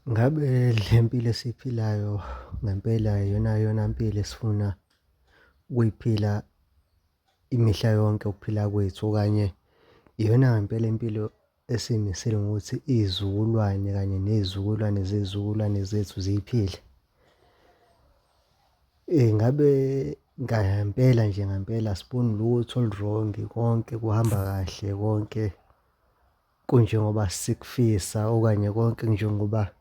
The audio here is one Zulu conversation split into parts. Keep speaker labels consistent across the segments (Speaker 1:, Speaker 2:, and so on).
Speaker 1: Ngabe le mpilo esiyiphilayo ngempela iyona yona mpilo esifuna ukuyiphila imihla yonke ukuphila kwethu, okanye iyona ngempela impilo esiy'misele ngokuthi iy'zukulwane kanye ney'zukulwane zey'zukulwane zethu ziyiphile? Ngabe ngempela nje ngempela asiboni lutho olu-wrong, konke kuhamba kahle, konke kunjengoba sikufisa okanye konke kunjengoba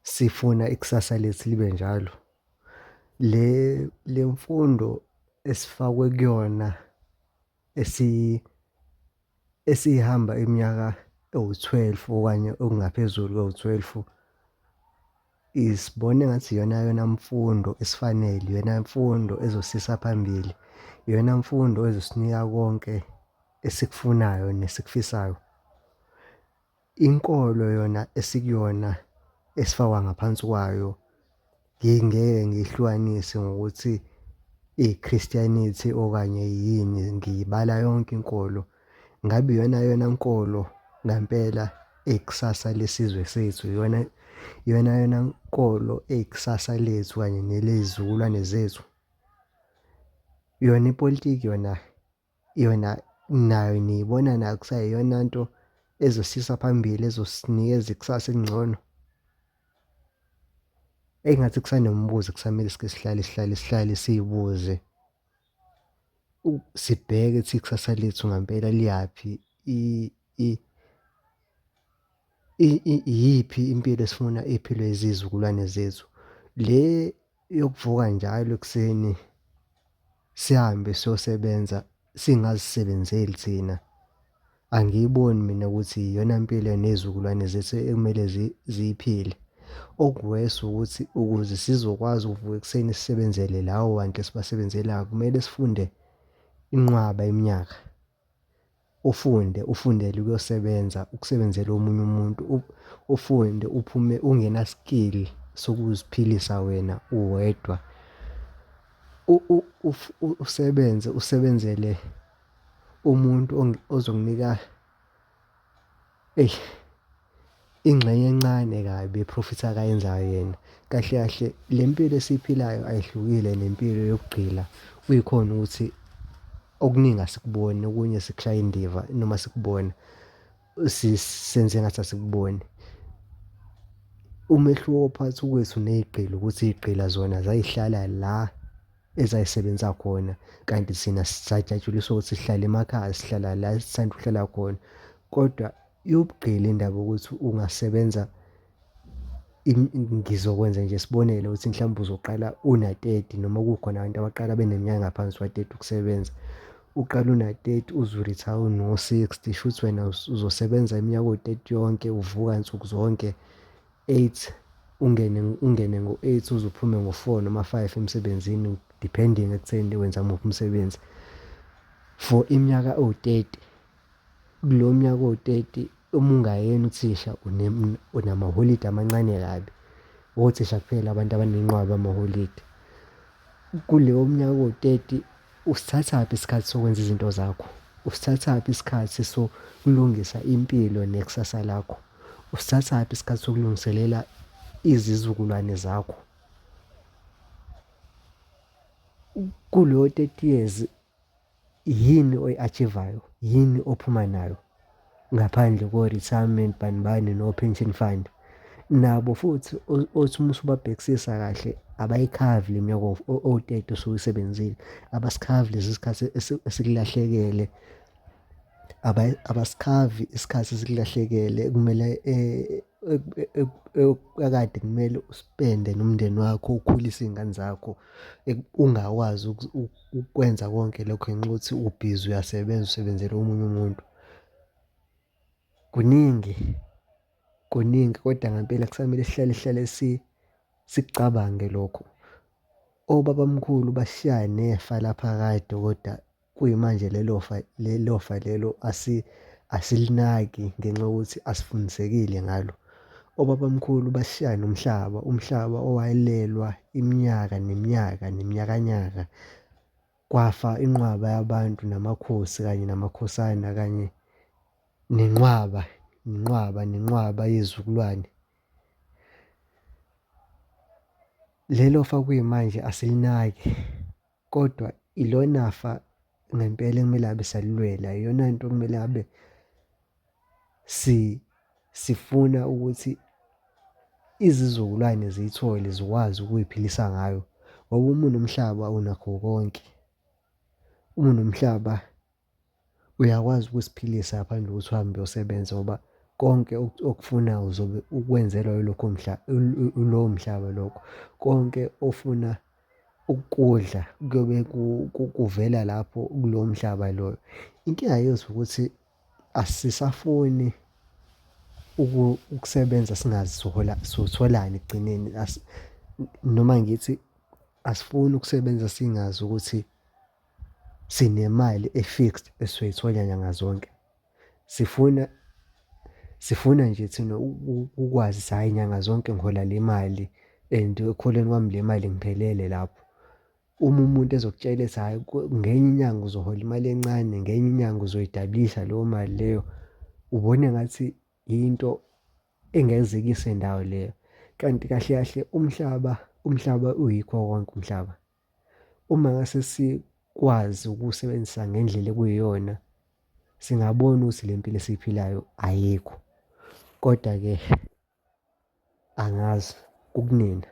Speaker 1: sifuna ikusasa lethu libe njalo? Le mfundo esifakwe kuyona esiyihamba iminyaka ewu-twelve okanye okungaphezulu kwawu-twelve, sibona engathi iyona yona mfundo esifanele, iyona mfundo ezosisa phambili, iyona mfundo ezosinika konke esikufunayo nesikufisayo? Inkolo yona esikuyona esifakwa ngaphansi kwayo, ngingeke ngiyihlukanise ngokuthi i-Christianity okanye yini, ngiyibala yonke inkolo. Ngabe iyona yona nkolo ngampela eyikusasa lesizwe sethu, iyona, iyona yona nkolo eyikusasa lethu kanye neley'zukulwane zethu? Yona ipolitiki yona, yona nayo niyibona nayo kusayiyona nto ezosisa phambili, ezosinikeza ikusasa elingcono? Engathi kusanemibuzo ekusamele sike sihlale sihlale sihlale siy'buze, sibheke ukuthi ikusasa lethu ngampela liyaphi, iyiphi impilo esifuna iphilwe izizukulwane zethu? Le yokuvuka njalo ekuseni sihambe siyosebenza singazisebenzeli thina, angiyiboni mina ukuthi iyona mpilo ney'zukulwane zethu ekumele ziyiphile. Oku-worse ukuthi ukuze sizokwazi ukuvuka ekuseni sisebenzele labo bantu esibasebenzelayo, kumele sifunde inqwaba yeminyaka. Ufunde, ufundele ukuyosebenza, ukusebenzela omunye umuntu, ufunde uphume ungena-skill sokuziphilisa wena uwedwa. Usebenze, usebenzele umuntu ozokunika eyi, ingxenye encane kabi yephrofithi akayenzayo yena. Kahle kahle le mpilo esiyiphilayo ayihlukile nempilo yobugqila, kuyikhona ukuthi okuningi asikuboni, okunye sikushaya indiva noma sikubona senze engathi asikuboni. Umehluko phakathi kwethu ney'gqila ukuthi iy'gqila zona zay'hlala la ezayisebenza khona, kanti thina sajatshuliswa ukuthi sihlala emakhaya, sihlala la esithanda ukuhlala khona. Kodwa iwubugqila indaba yokuthi ungasebenza ngizokwenza nje isibonelo ukuthi mhlawumbe uzoqala una-thirty noma kukhona abantu abaqala beneminyaka engaphansi kwa-thirty ukusebenza. Uqale una-thirty uze urithaya uno-sixty, shuthi wena uzosebenza iminyaka ewu-thirty yonke uvuka nsuku zonke eight, ungene ungene ngo-eight uze uphume ngo-four noma five emsebenzini depending ekutheni wenza muphi umsebenzi for iminyaka ewu-thirty. Kulowo mnyaka owu-thirty, uma ungayena uthisha unamaholidi amancane kabi. Othisha kuphela abantu abanenqwaba yamaholidi. Kuleyo minyaka ewu-thirty usithathaphi isikhathi sokwenza izinto zakho? Usithathaphi isikhathi sokulungisa impilo nekusasa lakho? Usithathaphi isikhathi sokulungiselela izizukulwane zakho? Kuleyo thirty years yini oyi-achieve-ayo, yini ophuma nayo ngaphandle ko-retirement bani bani no-pension fund? Nabo futhi othi uma usubabhekisisa kahle abayikhavi le minyaka owu-thirty osuke uyisebenzile, abasikhavi lesi sikhathi esikulahlekele, abasikhavi isikhathi esikulahlekele ekumele ekade kumele uspende nomndeni wakho, ukhulise iy'ngane zakho, ungakwazi ukwenza konke lokho ngenxa yokuthi ubhizi uyasebenza, usebenzela omunye umuntu. Kuningi, kuningi kodwa ngempela kusamele sihlale sihlale sikucabange lokho. Obabamkhulu bashiya nefa laphakade kodwa kuyimanje lelo fa, lelo fa lelo asilinaki ngenxa yokuthi asifundisekile ngalo. Obabamkhulu bashiya nomhlaba, umhlaba owalelwa iminyaka neminyaka neminyakanyaka. Kwafa inqwaba yabantu namakhosi kanye namakhosana kanye nenqwaba, nenqwaba, nenqwaba yey'zukulwane. Lelo fa kuyimanje asilinaki, kodwa ilona fa ngempela ekumele ngabe siyalilwela, iyona nto okumele ngabe sifuna ukuthi izizukulwane ziyithole zikwazi ukuy'philisa ngayo. Ngoba uma unomhlaba unakho konke. Uma unomhlaba uyakwazi ukuziphilisa ngaphandle kokuthi uhambe uyosebenza ngoba konke okufunayo uzobe ukwenzelwa yilokho ilowo mhlaba lokho. Konke ofuna ukukudla kuyobe kuvela lapho kulowo mhlaba loyo. Inkinga yethu ukuthi asisafuni ukusebenza singazi sihola sotholani ekugcineni. Noma ngithi asifuni ukusebenza singazi ukuthi sinemali e-fixed esizoyithola nyanga zonke. Sifuna, sifuna nje thina ukwazi ukuthi hhayi nyanga zonke ngihola le mali and ekuholeni kwami le mali ngiphelele lapho. Uma umuntu ezokutshela ethi hhayi ngenye inyanga uzohola imali encane, ngenye inyanga uzoyidabilisha leyo mali leyo, ubona engathi yinto engeze ikuyise ndawo leyo. Kanti kahle kahle umhlaba, umhlaba uyikho konke umhlaba. Uma ngase sikwazi ukuwusebenzisa ngendlela ekuyiyona, singabona ukuthi le mpilo esiyiphilayo ayikho. Kodwa-ke angazi, kukunina.